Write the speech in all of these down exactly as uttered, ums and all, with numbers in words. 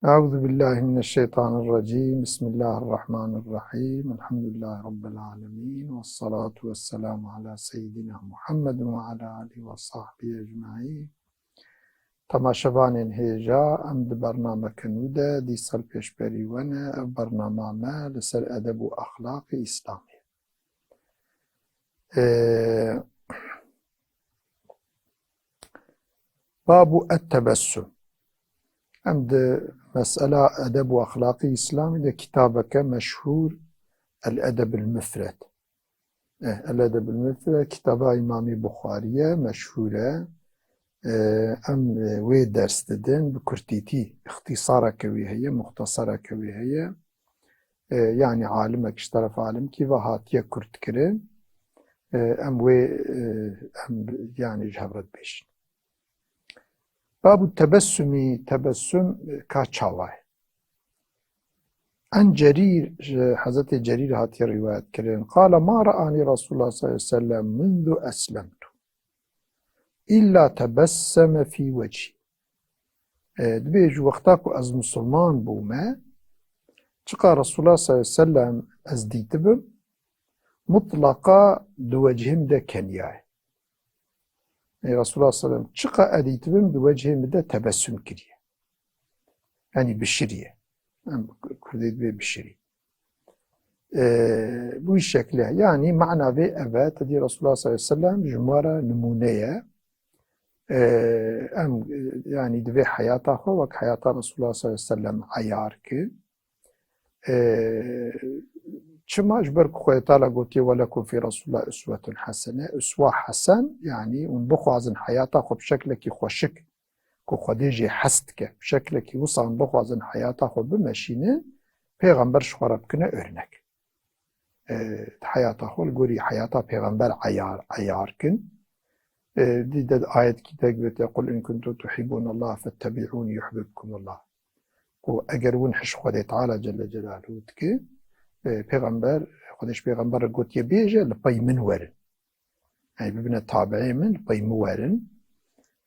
أعوذ بالله من الشيطان الرجيم. بسم الله الرحمن الرحيم. الحمد لله رب العالمين. والصلاة والسلام على سيدنا محمد وعلى آله وصحبه أجمعين. Temaşevanên hêja, em di bernameke nû de dîsa li pêşberî we ne. Ev bernama me li ser edeb û exlaqê Îslamê. Ee, Babu et-tebessum. Em di mesela edeb û exlaqê Îslamê de kitabeke meşhûr, El-Edeb el-Mufred. Eh, El-Edeb el-Mufred kitaba Îmamê Buxarî ye, meşhûr e. Eh, em, eh, wê ders didin, bi kurtîtî, îxtîsareke wê heye, muxtesareke wê heye. Eh, yanî alimek ji teref alimkî ve hatiye kurtkirin. Eh, em wê, eh, em yanî ji hev re dibêjin. Babu tebessumî, tebessum, eh, ka çawa ye? An Cerîr, ji Hezretê Cerîr hatiye rîwayet kirin. Qala ma ra'ani Resulullah sallallahu aleyhi ve sellem mundu eslemtu. Îlla tebesseme fî wechî. E, dibêje, wexta ku ez misilman bûme, çiqa Resulullah sallallahu aleyhi ve sellem ez dîtibim, mutlaqa di wechê min de keniyaye. E, Resulullah sallallahu aleyhi ve sellem çiqa ez dîtibim, di wechê min de tebessum kiriye. Yanî bişiriye. Em Kurdê dibê bişirî. Ee, bu şekle, yanî mana vê ev e, tedî Resulullah sallallahu aleyhi ve sellem ji me re nimûne ye. Ee, em, e, yanî divê heyata xwe wek heyata Resulullah sallallahu aleyhi ve sellem eyar kin. Ee, çima? Ji ber ku Xwedê Teala gotiye, "Ve lekum fî Resulullah uswetun hasene." Uswa hasen, yanî hûn bixwazin heyata xwe bi şeklekî xweşik ku Xwedê jê hez dike, bi şeklekî wisa hûn bixwazin heyata xwe bimeşînin, pêxember ji xwe re bikine örnek. E, heyata xwe li gorî heyata pêxember eyar, eyar kin. E, dî de ayetkî de gotiye, "Qul in kuntum tuhibbûnallah fettebi'ûnî yuhbibkumullah." Ku eger hûn hişk Xwedê Teala Celle Celaluhu dike, e, pêxember, Xwedê ji pêxember re gotiye, "Bêje, li pey min werin." Ey bibine tabi'ê min, li pey min werin.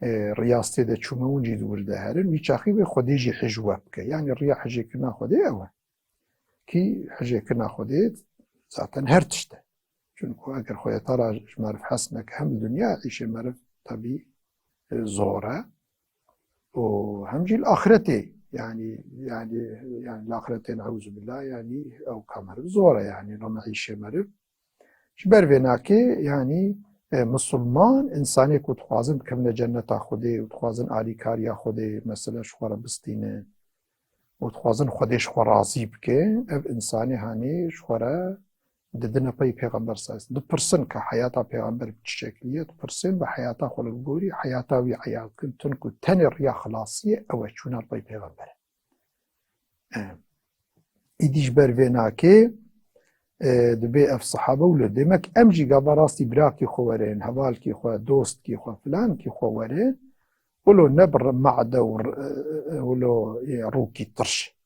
E, riyastê de çûme hûn jî di wir de herin. Wî çaxî wê Xwedê jî hij we bike. Yanî riya hijêkirina Xwedê ew e. Kî hijêkirina Xwedê zaten her tişt e. Çunku eger Xwedê Teala ji meriv hez neke, hem li dinya îşê meriv tebî, e, zor e. û hem jî li axretê, yanî, yanî, yanî li axretê, ne'ûzubillah, yanî ew ka meriv zor e, yanî rima îşê meriv. Ji ber vê nakê, yanî, e, misilman, însanê ku dixwazin bikevine cenneta Xwedê û dixwazin alîkariya Xwedê, mesela ji xwe re bistînin û dixwazin Xwedê ji xwe razî bike, ev însanê hanê ji xwe re didine pey Pêxember sallallahu aleyhi ve sellem. Dipirsin ka heyata Pêxember bi çi şeklî ye, dipirsin bi heyata xwe li gorî heyata wî eyar bikin. Tinku tenê riya xilasiyê ew e çûna li pey Pêxember e. E, îdî ji ber vê nakê, e, dibê ev sahabe wilo. Demek em jî gava rastî birakî xwe werin, hevalkî xwe, dostkî xwe, filankî xwe werin, wilo ne bi made û r-, wilo, e, rûkî tirş.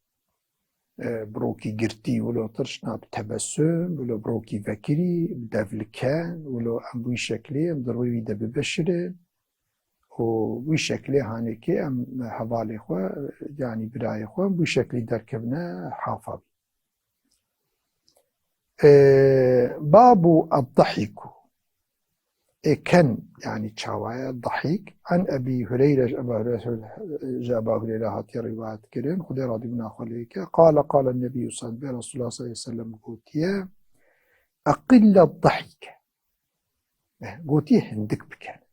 E, bi rokî girtî, wilo tirş, na bi tebessum, wilo bi rokî vekirî, bi devliken, wilo em bi wî şeklê em di rûyê wî de bibeşirin û wî şeklê hanê kê em hevalê xwe, yanî birayê xwe, em bi wî şeklî derkevine hafa wî. E, babu ad-dahiku. Ê ken, yanî çawa ye? Dahîk. An Ebî Hureyre, ji Eba Hureyre, ji Eba Hureyre hatiye rîwayet kirin. Xwedê radîbûna xwe lê ke. Qale, qale Nebî sallallahu aleyhi ve sellem, Resulullah sallallahu aleyhi ve sellem gotiye, "Eqille dahîke." Eh, gotiye hindik bikene.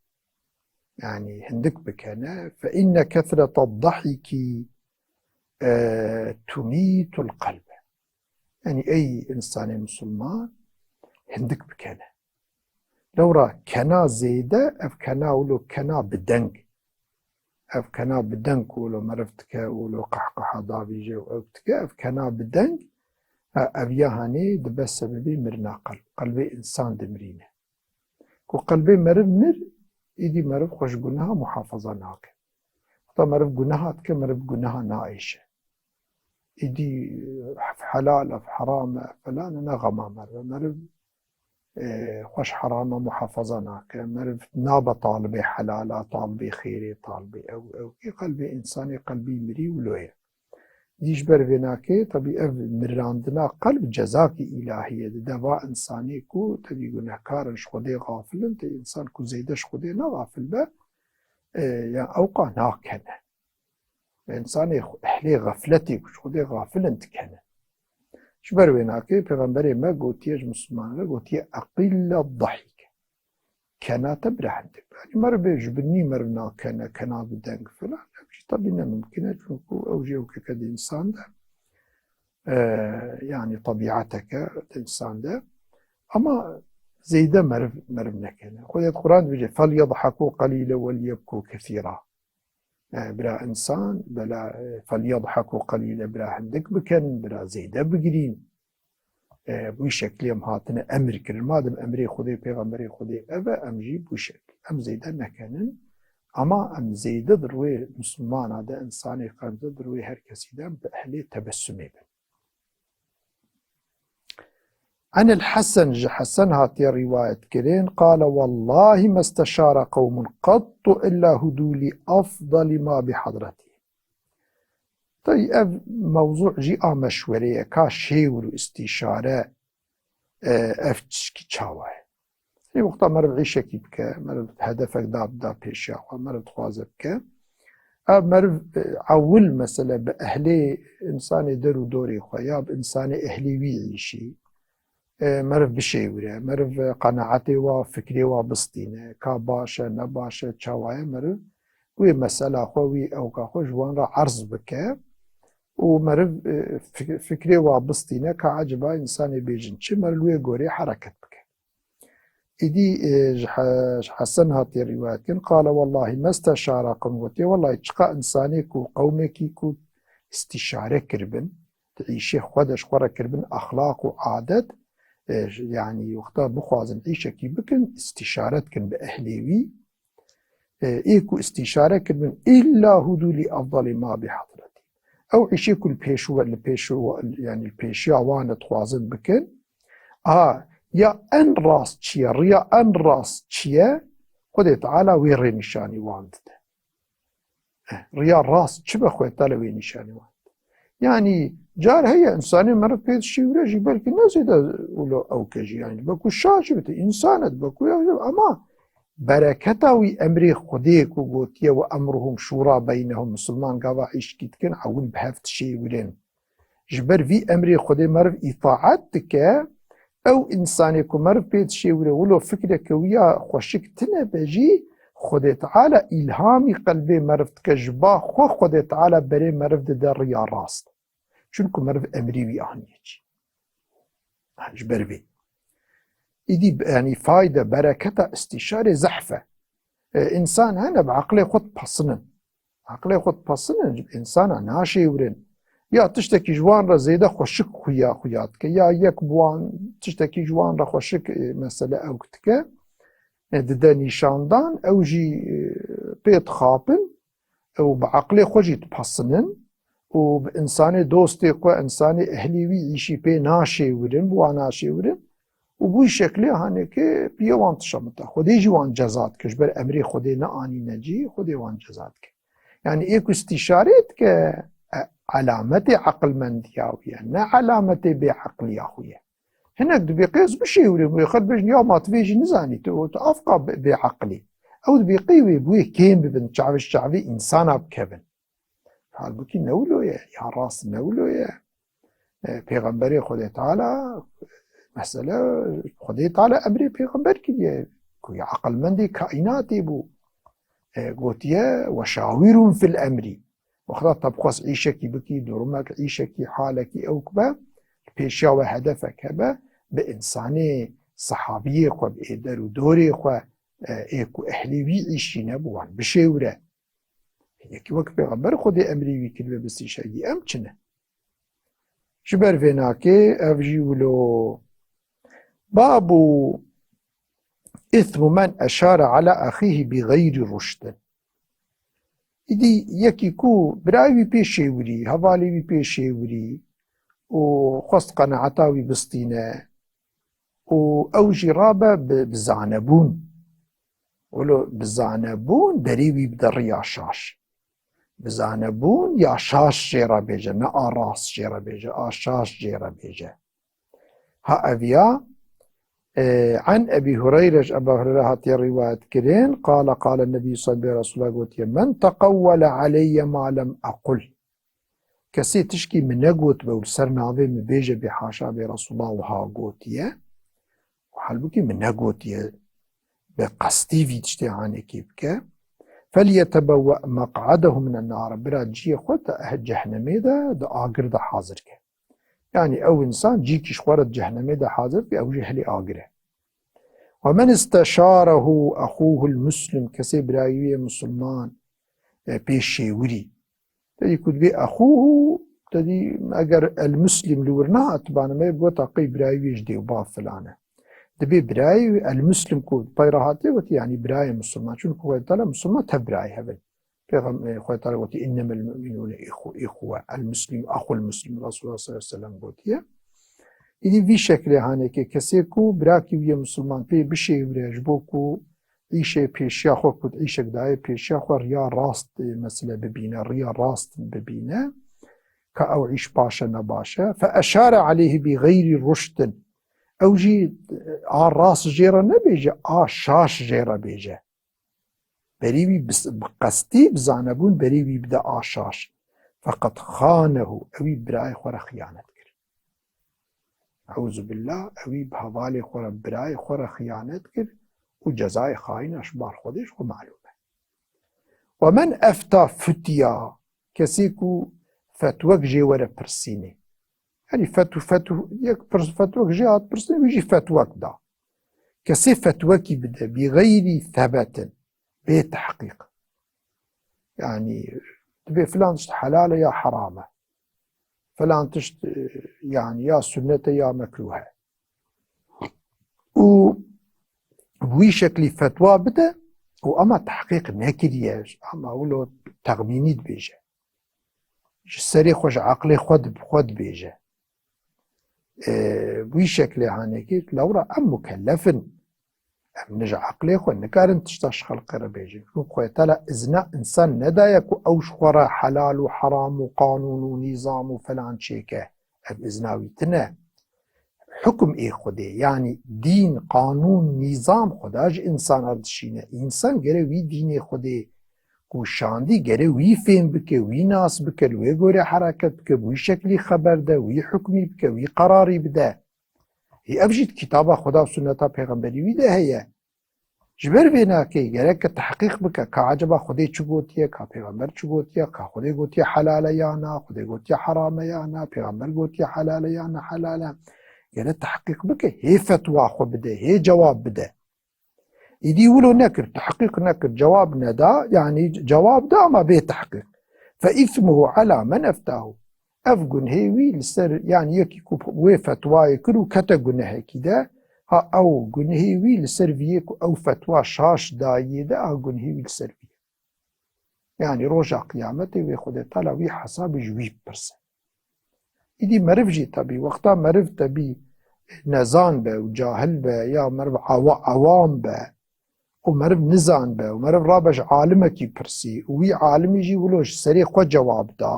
Yanî hindik bikene. Fe inne kethrete dahîki, e, tumîtul kalbe. Yanî ey însanê misilman hindik bikene. Lewra kena zêde, ev kena wilo kena bi deng. Ev kena bi deng ku wilo meriv dike, wilo qehqeha davîje û ew dike, ev kena bi deng, ha, ev ya hanê dibe sebebê mirina qelb. Qelbê însan dimirîne. Ku qelbê meriv mir, îdî meriv xwe ji guneha muhafaza nake. Wexta meriv guneha dike, meriv guneha naêşe. Îdî ev helal, ev heram e, ev felan e, ne xema meriv e. Meriv, e, xwe ji herama muhafaza nake. Meriv nabe talibê helala, talibê xêrê, talibê ew, ew. Ê qelbê însanê qelbî mirî wilo ye. Dî ji ber vê nakê, tebî ev mirandina qelb cezakî îlahî ye. Dide va insanê ku tebî gunehkar in, ji Xwedê xafil in, tê insan ku zêde ji Xwedê ne xafil be, e, ya ewqa nakene. Însanê xwe, ehlê xefletê ku ji Xwedê xafil in dikene. Ji ber wê nakê, Pêxemberê me gotiye ji misilmanan re, gotiye, "Eqille dahîke." Kena te bira hindik. Yanî meriv bê ji binî meriv nakene, kena bi deng filan. Ev jî tebî ne mimkin e, çunku ew jî ew keke di însan de, e, yanî tebîeteke di însan de. Ama zêde meriv, meriv nekene. Xwedê di Quran dibêje, "Felyedhekû qelîle welyebkû kesîra." E, bira însan, bela, e, "Felyedhekû qelîle", bira hindik bikin, bira zêde bigirîn. E, bi wî şeklî em hatine emir kirin. Madem emrê Xwedê, Pêxemberê Xwedê ev e, em jî bi wî şeklî. Em zêde nekenin. Ama em zêde di rûyê misilmana de, însanê qelb de, di rûyê her kesî de em bi ehlê tebessumê bin. Anil Hesen, ji Hesen hatiye rîwayet kirin, qale, "Wellahî mesteşara qewmun qettu illa hudû li afdali ma bi hadretî." Tabii ev mewzû jî a meşwerê ye, ka şêwir û istîşare, e, ev tişkî çawa ye? Sê wexta meriv îşekî bike, meriv hedefek da, da pêşiya xwe, meriv dixwaze bike. Ev meriv, e, ewil mesele bi ehlê însanê der û dorê xwe ya bi însanê ehlê wî îşî, e, meriv bişêwire, meriv qenaetê wa, fikrê wa bistîne, ka baş e, ne baş e, çawa ye, meriv wê mesela xwe, wî ewka xwe ji wan re erz bike û meriv, e, fik-, fikrê wa bistîne, ka eciba însanê bêjin çi, meriv wê gorê hereket bike. Îdî, e, ji He-, ji Hesen hatiye rîwayet kirin, qale, "Wellahî mesteşara qewm", gotiye, "Wellahî çiqa însanê ku, qewmekî ku îstîşare kiribin, di îşê xwe de ji xwe re kiribin, exlaq û adet, e, j-, yanî wexta bixwazin îşekî bikin, îstîşare dikin bi ehlê wî, e, ê ku îstîşare kiribin, illa hudû li afdalî ma bi hadretî." Ew îşê ku li pêş we, li pêş we, yanî li pêşiya wan e dixwazin bikin, a, ya en rast çi ye, riya en rast çi ye, Xwedê Teala wê rênîşanî wan dide. Eh, riya rast çi be, Xwedê Teala wê nîşanî wan dide. Yanî car heye însanê meriv pê dişêwire jî belkî ne zêde wilo ewke jî, yanî dibe ku şa jî bite, însan e, dibe ku ya, ama bereketa wî emrê Xwedê ku gotiye, "Ve emruhum şûra beynehum", misilman gava îşkî dikin, ewil bi hev dişêwirin. Ji ber vî emrê Xwedê meriv îtaet dike, ew însanê ku meriv pê dişêwire, wilo fikreke wî ya xweşik tine be jî, Xwedê Teala îlhamî qelbê meriv dike, ji ba xwe Xwedê Teala berê meriv dide riya rast. Çunku meriv emrê wî aniye çi. Ha, ji ber vê. Îdî, yanî fayde, bereketa îstîşarê zehf e. E, însan hene bi eqlê xwe dipesinin. Eqlê xwe dipesinin, însana naşêwirin. Ya tiştekî ji wan re zêde xweşik xuya, xuya dike, ya yek bi wan tiştekî ji wan re xweşik, e, mesele ewk dike, e, dide nîşandan, ew jî, e, pê dixapin, ew bi eqlê xwe jî dipesinin û bi însanê dostê xwe, însanê ehlî wî îşî pê naşêwirin, bi wan naşêwirin û bi wî şeklê hanê ke piyê wan tişa bita. Xwedê jî wan ceza dike, ji ber emrê Xwedê neanîne cî, Xwedê wan ceza dike. Yanî ê ku îstîşarê dike, e, elametê eqilmendiya wî ye, ne elametê bêeqliya xwe ye. Hinek dibê qêz bişêwirê, wê xwe bêjin, ya ma tu vê jî nizanî, tu, tu avqa bê, bêeqilî. Ew dibê qey wê bi wê kêm bibin, çav ji çavê însana bikevin. Halbukî ne wilo ye, ya rast ne wilo ye. E, Pêxemberê Xwedê Teala, mesele, Xwedê Teala emrê Pêxember kiriye, ku ya eqilmendê kaînatê bû. E, gotiye, "Ve şawirhum fil emrî." Wexta te bixwest îşekî bikî, durumek, îşekî, halekî ewk be, li pêşiya we hedefek hebe, bi însanê, sehabiyê xwe, bi êder û dorê xwe, e, ê ku ehlê wî îşî ne, bi wan bişêwire. Yekî wek Pêxember Xwedê emrê wî kiribe, bi sîşegî em çi ne? Ji ber vê nakê ev jî wilo. Babu ithmu men eşare ala axîhî bi xeyrî ruşdin. Îdî yekî ku birayê wî pê şêwirî, hevalê wî pê şêwirî û xwest qenaeta wî bistîne û ew jî rabe bi, bi zanebûn. Wilo bi zanebûn derê wî bide riya şaş. Bi zanebûn ya şaş jê re bêje, ne a rast jê re bêje, a şaş jê re bêje. Ha ev ya, e, an Ebî Hureyre, ji Ebû Hureyre hatiye rîwayet kirin, qala, qala Nebî sallallahu aleyhi ve sellem, Resulullah gotiye, "Men teqewwele aleyye ma lem aqul." Kesê tişkî min negotbe û li ser navê min bêje bê haşa bê Resulullah wiha gotiye. Û halbûkî min negotiye bi qestî vî tiştê hanekî bike. "Felyetebewwe meq'adehu minen nar." Bira ciyê xwe te eh cehnemê de, di agir de hazir ke. Yanî ew însan cîkî ji xwe re di cehnemê de hazir ke, ew jî hilê agir e. "Ve men isteşarehu exûhul muslim." Kesê birayê wî yê misilman, e, pê şêwirî. Te dî ku dibê exûhu, te dî eger el muslim li wir nehat, bana me gota qey birayê wî ji dê û bav filan e. Dibê birayê wî, el muslim ku pey re hatiye gotî, yanî birayê misilman. Çunku Xwedê Teala misilman tev birayê hev in. Pêxem-, e, Xwedê Teala gotî, "Innemel mu'minûne îxu-, îxuwe." El muslim, axul muslim. Resulullah sallallahu aleyhi ve sellem gotiye. Îdî vî şeklê hanekê kesê ku birakî wî yê misilman pê bişêwire ji bo ku îşê pêşiya xwe ku îşek daye pêşiya xwe riya rast, e, mesele bibîne, riya rast bibîne, ka ew îş baş e ne baş e. Fe eşare aleyhi bi xeyrî ruşdin. Ew jî, e, a rast jê re nebêje, a şaş jê re bêje. Berî wî bis-, bi qestî, bi zanebûn berî wî bide a şaş. Feqet xanehu, ewî birayê xwe re xiyanet kir. Euzubillah, ewî bi hevalê xwe re, birayê xwe re xiyanet kir û cezayê xayîna ji bar Xwedê ji xwe malûm e. Ve men efta futiya, kesê ku fetwek jê were pirsînê. Yanî fetw-, fetw-, yek pirs-, fetwek jê hat pirsînê, wî jî fetwek da. Kesê fetwekî bide, bi xeyrî sebetin, bê tehqîq. Yanî dibê filan tişt helal e ya heram e. Filan tişt, e, yanî ya sunnet e ya mekrûh e. Û wî şeklî fetwa bide û ama tehqîq nekiriye, ama wilo texmînî dibêje. Ji serê xwe, ji eqlê xwe di-, xwe dibêje. E, wî şeklê hanekî, lewra em mukellef in. Em ne ji eqlê xwe nikarin tişta ji xelqê re bêjin. Çunku Xwedê Teala izna însan nedaye ku ew ji xwe re helal û heram û qanûn û nîzam û felan çêke. Ev izna wî tine. Hukm ê Xwedê, yanî dîn, qanûn, nîzam Xweda ji însan re dişîne. Însan gere wî dînê Xwedê ku şandî gere wî fêm bike, wî nas bike, li wê gorê hereket bike, bi wî şeklî xeber de, wî hukmî bike, wî qerarî bide. Hî ev jî di kitaba Xweda û sunneta pêxemberî wî de heye. Ji ber vê nakê gereke tehqîq bike, ka eceba Xwedê çi gotiye, ka pêxember çi gotiye, ka Xwedê gotiye helal e ya na, Xwedê gotiye heram e ya na, pêxember gotiye helal e ya na helal e. Gere tehqîq bike, hê fetwa xwe bide, hê cewab bide. Îdî wilo nekir, tehqîq nekir, cewab neda, yanî cewab da ama bê tehqîq. Fe îsmuhu ala men eftahu. Ev gunhê wî li ser, yanî yekî ku wê fetwayê kir û kete gunehekî de, ha ew gunhê wî li ser vî yê ku ew fetwa şaş dayiyê de, a gunhê wî li ser vî ye. Yanî roja qiyametê wê Xwedê Teala wî hesabê ji wî bipirse. Îdî meriv jî tebî, wexta meriv tebî nezan be û cahil be ya meriv awa-, awam be û meriv nizan be û meriv rabe ji alimekî pirsî û wî alimî jî wilo ji serê xwe cewab da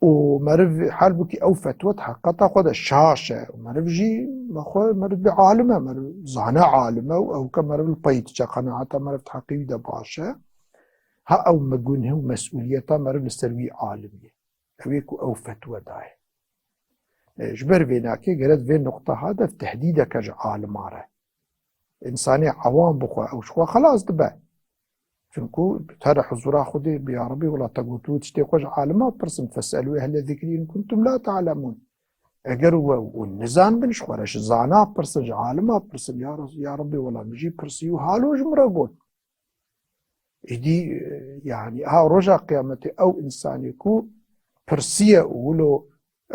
û meriv halbûkî ew fetwa di heqeta xwe de şaş e û meriv jî mexwe meriv bê alim e, meriv zane alim e û ew ke meriv li pey diçe qenaeta meriv di heqê wî de baş e. Ha ew me guneh û mesûliyeta meriv li ser wî alimî ye. Ew ê ku ew fetwe daye. E, ji ber vê nakê gere di vê nuqteha de tehdîdeke ji alima re. Însanê ewam bixwe, ew ji xwe xelas dibe. Çunku tere huzura Xwedê bi ya Rebî, wela te gotiye tiştê xwe ji alima pirsin, "Fes'elû ehle zikrî in kuntum la ta'lemûn." Eger we û nizan bin, ji xwe re ji zana pirsin, ji alima pirsin, "Ya Re-, ya Rebî, wela min jî pirsî û halo ji min re got." Îdî, e, yanî, ha roja qiyametê ew însanê ku pirsiye û wilo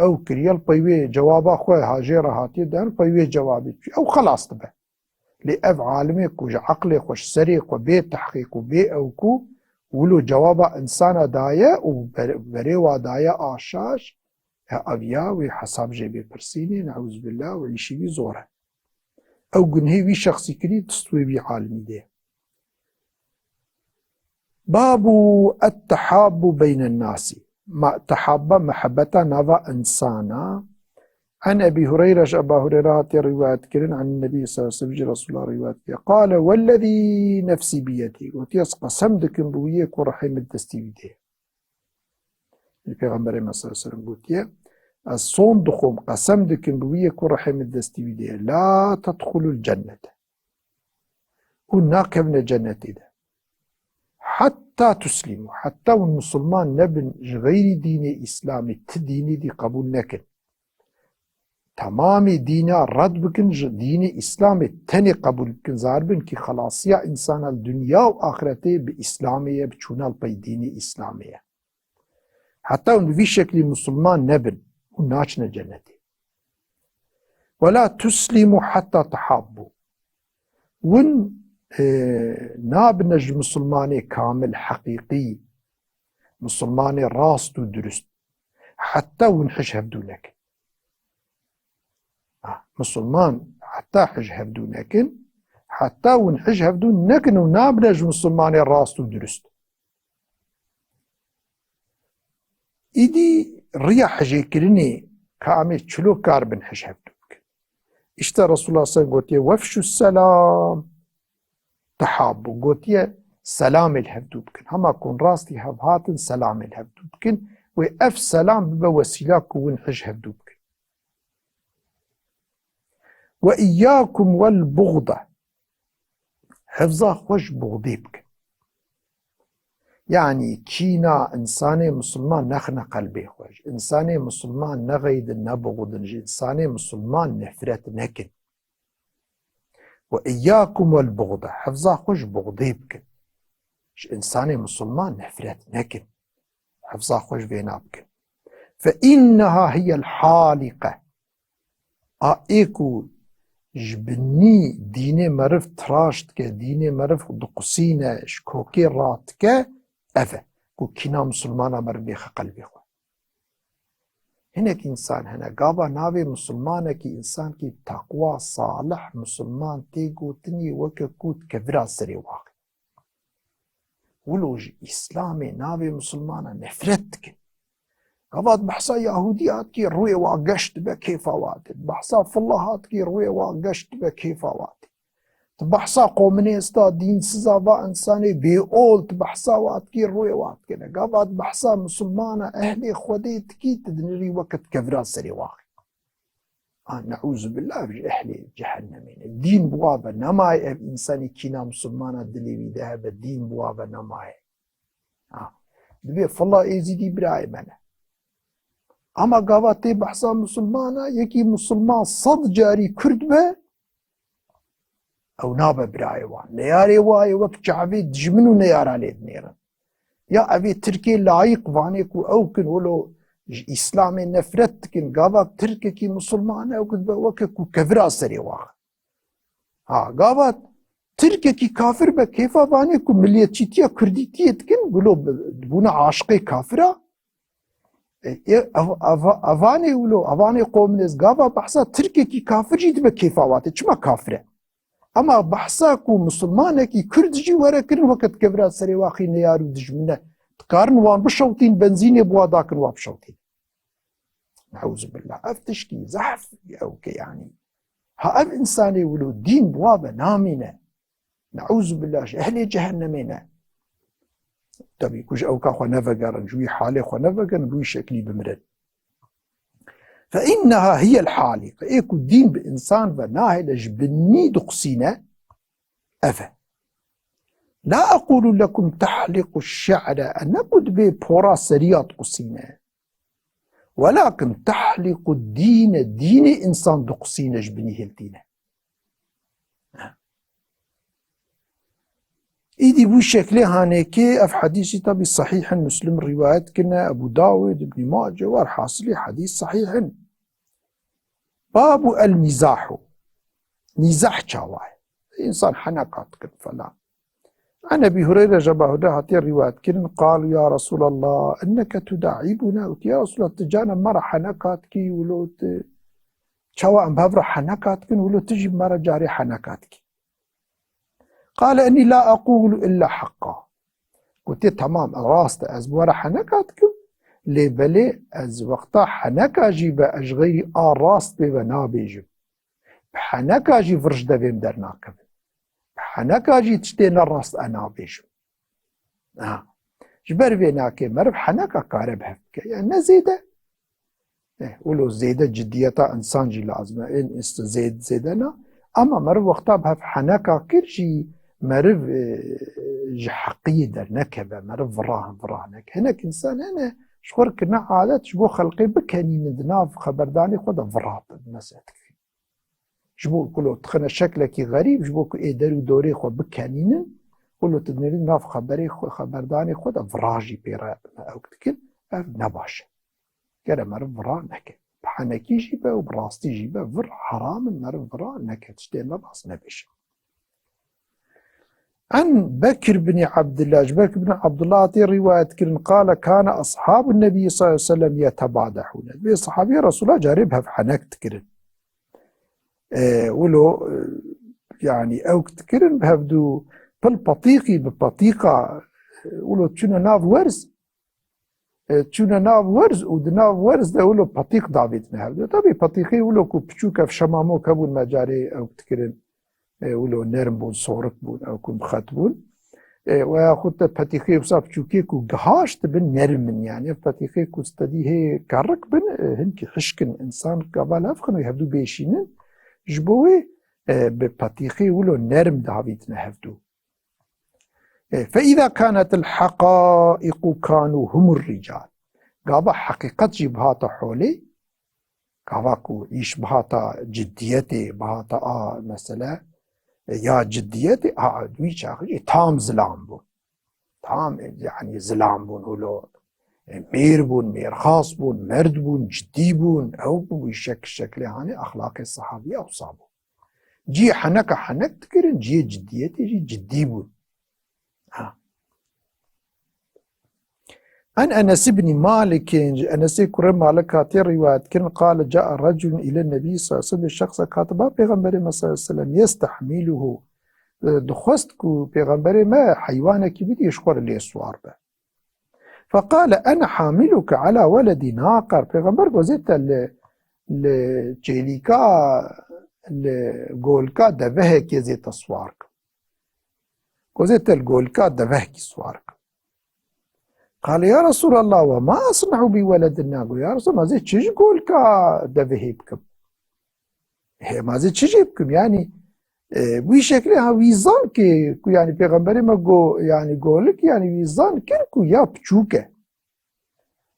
ew kiriye, li pey wê cewaba xwe ha jê re hatiye dan, pey wê cewabê dî, ew xelas dibe. Lê ev alimê ku ji eqlê xwe, ji serê xwe bê tehqîq û bê ew ku wilo cewaba însana daye û ber-, berê wa daye a şaş, e, ev ya wê hesab jê bê pirsînê, ne'ûzbillah, û îşî wî zor e. Ew gunhê wî şexsî kirî, dist wê wî alimî dê. Babu et-tehabbu beynen nasi. Ma tehabba, muhabbeta nava insana. An Ebî Hureyre, ji Eba Hureyre hatiye rîwayet kirin, an Nebî sallallahu aleyhi ve sellem, ji Resulullah rîwayet kiriye. Qale, "Wellezî nefsî biyedî." Gotiye, "Ez qesem dikim bi wî yê ku ruhê min destî wî de ye." Pêxemberê me sallallahu aleyhi ve sellem gotiye, "Ez sond dixwim, qesem dikim bi wî yê ku ruhê min destî wî de ye. La tedxulul cennete." Hûn nakevine cennetê de. Hetta tuslîmû, hetta hûn misilman nebin, ji xeyrî dînê Îslamê, ti dînê dî qebûl nekin. Temamê dîna red bikin, ji dînê Îslamê tenê qebûl bikin, zar bin kî xelasiya însana li dinya û axretê bi Îslamê ye, bi çûna li pey dînê Îslamê ye. Heta hûn bi vî şeklî misilman nebin, hûn naçine cennetê. "Ve la tuslîmû hetta tehabbû." Hûn, e, nabine ji misilmanê kamil, heqîqî, misilmanê rast û dirust, heta hûn hij hevdû nekin. Ha, misilman heta hij hevdû nekin, heta hûn hij hevdû nekin û nabine ji misilmanê rast û dirust. Îdî riya hijêkirinê ka em ê çilo kar bin hij hevdû bikin. Îşte Resulullah sen gotiye, "Wefşu selam tehabbu." Gotiye, "Selamê li hevdû bikin." Hema ku hûn rastî hev hatin, selamê li hevdû bikin. Wê ev selam bibe wesîla ku hûn hij hevdû bikin. "Ve iyyakum vel buğda." Hifza xwe ji buxdê bikin. Yanî kîna însanê misilman nexine qelbê xwe. Ji însanê misilman nexeydin, nebuxdin. Ji însanê misilman nefret nekin. "Ve iyyakum vel buğda." Hifza xwe ji buxdê bikin. Ji însanê misilman nefret nekin. Hifza xwe ji vêna bikin. "Fe inneha hiyel halîqe." A ê ku ji binî dînê meriv tiraş dike, dînê meriv diqusîne, ji kokê radike, ev e ku kîna misilmana meriv bêxe qelbê xwe. Hinek însan hene, gava navê misilmanekî, însankî teqwa, salih, misilman tê gotinî, weke ku di kevira serê waxê. Wilo ji Îslamê navê misilmana nefret dikin. Gava tu behsa Yahûdî hatkî rûyê wa geş dibe kêfa wa tê. Tu behsa filla hatkî rûyê wa geş dibe kêfa wa tê. Tu behsa komunista, dînsiza va însanê bêol, tu behsa wa dikî rûyê wa dikine. Gava tu behsa misilmana ehlê Xwedê dikî, tu dinirî weke tu kevira serê waxê. Ha, neûzubillah, ev ji ehlê cehennemê ne. Dîn bi wa ve nemaye, ev însanî kîna misilmana dilê wî de hebe, dîn bi wa ve nemaye. Ha, dibê filla êzîdî birayê me ne. Ama gava tê behsa misilmana, yekî misilman sed carî kurd be, ew nabe birayê wan. Neyarê wa yê wek çavê dijmin û neyara lê dinêrin. Ya evê Tirkê layîq vanê ku ew kin wilo ji Îslamê nefret dikin, gava Tirkekî misilman ew dibe weke ku kevira serê wa. Ha, gava Tirkekî kafir be kêfa vanê ku miliyetçîtiya Kurdîtiyê dikin, wilo bi-, dibûne aşiqê kafira. E, e, ev-, ev-, evanê wilo, evanê komunist, gava behsa Tirkekî kafir jî dibe kêfa wa tê. Çima kafir e? Ema behsa ku misilmanekî Kurd jî were kirin, weke dikevira serê waxî neyar û dijmin e. Dikarin wan bişewtîn, benzînê bi wa dakin, wa bişewtîn. Neûzubillah. Ev tişkî zehf ew ke yanî. Ha ev însanê wilo dîn bi wa ve namîne. Neûzubillah, ji ehlê cehennemê ne. Tabî ku ji ewka xwe nevegerin, ji wî halê xwe nevegerin, bi wî şeklî bimirin. Fe inneha hiyel halîqe. Ê ku dîn bi însan ve nahêle, ji binî diqusîne, ev e. La aqulu lekum tahliqu şe're. E ne ku dibê pora seriya diqusîne. Welakin tahliqu dîne, dînê însan diqusîne, ji binî hiltîne. Îdî bû şeklê hanekê, ev hedîsî tabî sahîh in, Muslim rîwayet kirine, Ebû Dawud, Ibnî Mace, werhasilî hedîs sahîh in. Babu el mîzahu. Mîzah çawa ye? Însan heneka dikin falan. An Ebî Hureyre, ji Ebû Hureyre hatiye rîwayet kirin, qalu ya Resûlallah, inneke tuda'ibuna, û ya Resûlallah, tu carna me re heneka dikî, wilo tu, çawa em bi hev re heneka dikin, wilo tu jî me re carê heneka dikî. Qale inni la aqulu illa haqqa. Gotiye, temam, rast e, ez bi we re heneka dikim, lê belê ez wexta heneka jî be, ez ji xeyrî a rast bê ve nabêjim. Bi heneka jî vir ji devê min dernakevin. Bi heneka jî tiştê ne rast e nabêjim. Ha. Ji ber vê nake meriv heneka kare bi hev bike. Yani ne zêde. Eh, wilo zêde ciddiyeta insan jî lazim e. Ên ist-, zêd-, zêde na. Ama meriv wexta bi hev heneka kir jî meriv, e, ji heqiyê dernekeve. Meriv vira, vira neke. Hinek insan hene ji xwe re kirine adet ji bo xelqê bikenînin di nav xeberdanê xwe de vira bin. Mesela dikevin. Ji bo ku lo dixine şeklekî xerîb, ji bo ku ê der û dorê xwe bikenînin, ku lo tu dinêrî nav xeberê xwe, xeberdanê xwe de vira jî pê re ew dikin, ev ne baş e. Gere meriv vira neke. Bi henekî jî be û bi rastî jî be, vir heram in, meriv vira neke, tiştê ne rast nebêje. An Bekir bin Abdullah, ji Bekir bin Abdullah hatê rîwayet kirin, qale, kana ashabun Nebî sallallahu aleyhi ve sellem yetebadehûne. Vê sahabî Resulullah carê bi hev henek dikirin. E, wilo, e, yani ew dikirin bi hevdû pil patîqî bi patîqa, e, wilo çûne nav werz, e, çûne nav werz û di nav werz de wilo patîq davêtine hevdû. Tabî patîqê wilo ku piçûk ev şemamok hebûn me carê ew dikirin. E, wilo nerm bûn, sorik bûn, ew ku mixet bûn. E, we yaxud te petîxê wisa piçûkê ku gihaş dibin nerm in, yani ev petîxê ku stedî hê kerik bin, e, hinkî hişk in, insan gava lev xin wê hevdû bêşînin, ji bo wê, e, bi petîxê wilo nerm davîtine hevdû. E, fe îza kanetil heqaiqu kanu humur rical. Gava heqîqet jî bihata holê, gava ku îş bihata ciddiyetê, bihata a mesele, e, ya ciddiyetê, a, wî çaxî jî tam zilam bûn. Tam, e, yani zilam bûn, wilo, e, mêr bûn, mêrxas bûn, merd bûn, ciddî bûn, ew bûn, wî şek-, şeklê hanê exlaqê sahabî ewsa bû. Cihê heneka henek dikirin, cihê ciddiyetê jî ciddî bûn. Ha. An Enes ibn Malik, ji Enesê kurê Malik hatiye rîwayet kirin, qale, caa reculun ile Nebî sallallahu aleyhi ve sellem, şexsek hatiba Pêxemberê me sallallahu aleyhi ve sellem, yestehmiluhu, e, dixwest ku Pêxemberê me heywanekî bidî ji xwe re lê siwar be. Feqale, ene hamiluke ala weledî naqer. Pêxember gozê te li, li çêlîka, li golka devehekê zê te siwar kim. Gozê te li golka devehekî siwar kim. Qale, ya Resulallah, ve ma asnehu bi weledin naqer. Ya Resulallah, ma zê çi ji golka devehê bikim? Hê, ma zê çi jê bikim? Yani, e, wî şeklê ha wî zan ki, ku yani Pêxemberê me go, yani golik, yani wî zan kir ku ya piçûk e.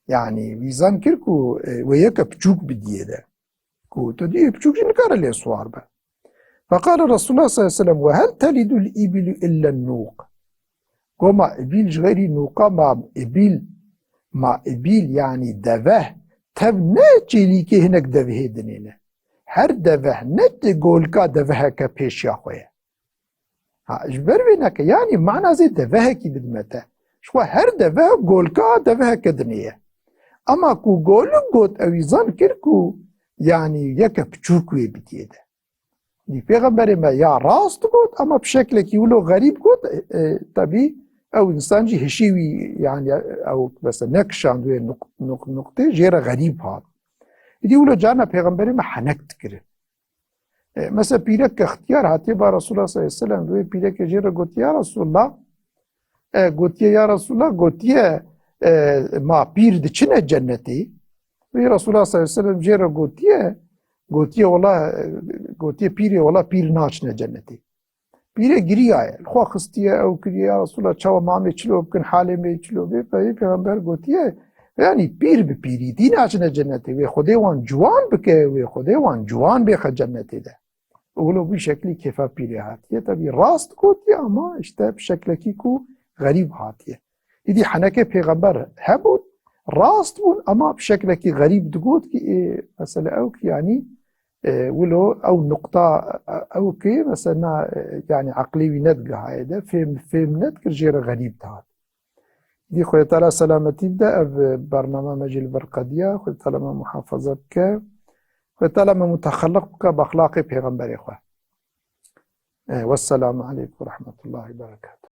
Yani wî zan kir ku, e, wê yeke piçûk bidiyê de. Ku tu diyê piçûk jî nikare lê siwar be. Feqale Resulullah sallallahu aleyhi ve sellem, ve hel telidul ibilu illa nûq. Go ma ibîl ji xeyrî nûqa ma ibîl, ma ibîl yani deveh, tev ne çêlîkê hinek devehê dinêne. Her deveh ne di golka deveheke pêşiya xwe ye. Ha, ji ber vê neke, yani mana zê devehekî bidime te. Ji xwe her deveh golka deveheke dinê ye. Ama ku golik got, ewî zan kir ku yani yeke piçûk wê bidiyê de. Dî Pêxemberê me ya rast got, ama bi şeklekî wilo xerîb got, e, e, tabî ew însan jî hişî wî, yani ew mesela nekişand wê nuq-, nuq-, nuqtê jê re xerîb hat. Îdî wilo carna Pêxemberê me henek dikirin. E, mesela pîrek ixtiyar hatiye ba Resulullah sallallahu aleyhi ve sellem, wê pîrekê jê re gotiye, ya Resulullah, e, gotiye, ya Resulullah, gotiye, e, ma pîr diçine cennetê? Wê Resulullah sallallahu aleyhi ve sellem jê re gotiye, gotiye, wela, e, gotiye pîrê, wela pîr naçine cennetê. Pîrê giriyaye, li xwe xistiye, ew kiriye, ya Resulullah, çawa ma em ê çilo bikin, halê me yê çilo bê, peyê Pêxember gotiye, yani pîr bi pîrî dî naçine cennetê, wê Xwedê wan ciwan bike, wê Xwedê wan ciwan bêxe cennetê de. Wilo bi şeklî kêfa pîrê hatiye. Tabî rast gotiye ama işte bi şeklekî ku xerîb hatiye. Îdî henekê pêxember hebûn, rast bûn ama bi şeklekî xerîb digot ki, ê, mesele ew ki yanî, e, wilo ew nuqta, e, ew ki mesela, e, yanî eqlê wî nedigihaye de, fêm, fêm nedikir jê re xerîb dihat. Dî Xwedê Teala selametî bide, ev bername me jî li vir qediya, Xwedê Teala me muhafaza bike. Xwedê Teala me mutexelliq bike bi exlaqê pêxemberê xwe. Eh, wesselamu aleykum ve rahmetullahi ve berekatuhu.